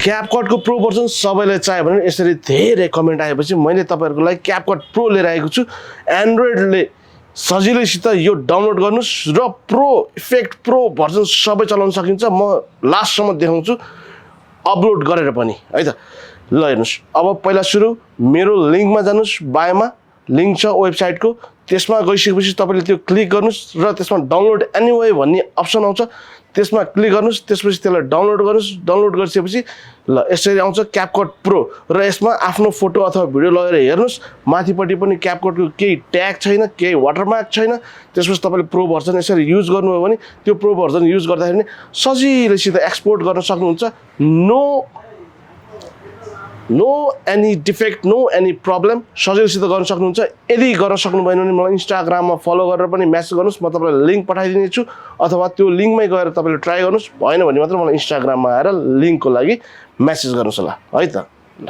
क्यापकटको pro version सबैलाई चाहियो भने यसरी धेरै कमेन्ट आएपछि मैले तपाईँहरूको लागि क्यापकट प्रो लिएर आएको छु। एन्ड्रोइडले सजिलैसित यो डाउनलोड गर्नुहोस् र प्रो इफेक्ट प्रो भर्जन सबै चलाउन सकिन्छ। म लास्टसम्म देखाउँछु अपलोड गरेर पनि है त। ल हेर्नुहोस्, अब पहिला सुरु मेरो लिङ्कमा जानुहोस्, बायोमा लिङ्क छ वेबसाइटको, त्यसमा गइसकेपछि तपाईँले त्यो क्लिक गर्नुहोस् र त्यसमा डाउनलोड एनिवे भन्ने अप्सन आउँछ, त्यसमा क्लिक गर्नुहोस्। त्यसपछि त्यसलाई डाउनलोड गर्नुहोस्। डाउनलोड गरिसकेपछि ल यसरी आउँछ क्यापकट प्रो र यसमा आफ्नो फोटो अथवा भिडियो लगेर हेर्नुहोस्। माथिपट्टि पनि क्यापकटको केही ट्याग छैन, केही वाटरमार्क छैन। त्यसपछि तपाईँले प्रो भर्जन यसरी युज गर्नुभयो भने त्यो प्रो भर्जन युज गर्दाखेरि सजिलैसित एक्सपोर्ट गर्न सक्नुहुन्छ। No any defect, no any problem, सजिलैसित गर्न सक्नुहुन्छ। यदि गर्न सक्नु भएन भने मलाई इन्स्टाग्राममा फलो गरेर पनि मेसेज गर्नुहोस्, म तपाईँलाई लिङ्क पठाइदिनेछु। अथवा त्यो लिङ्कमै गएर तपाईँले ट्राई गर्नुहोस्, भएन भने मात्र मलाई इन्स्टाग्राममा आएर लिङ्कको लागि मेसेज गर्नुहोस् होला है त। ल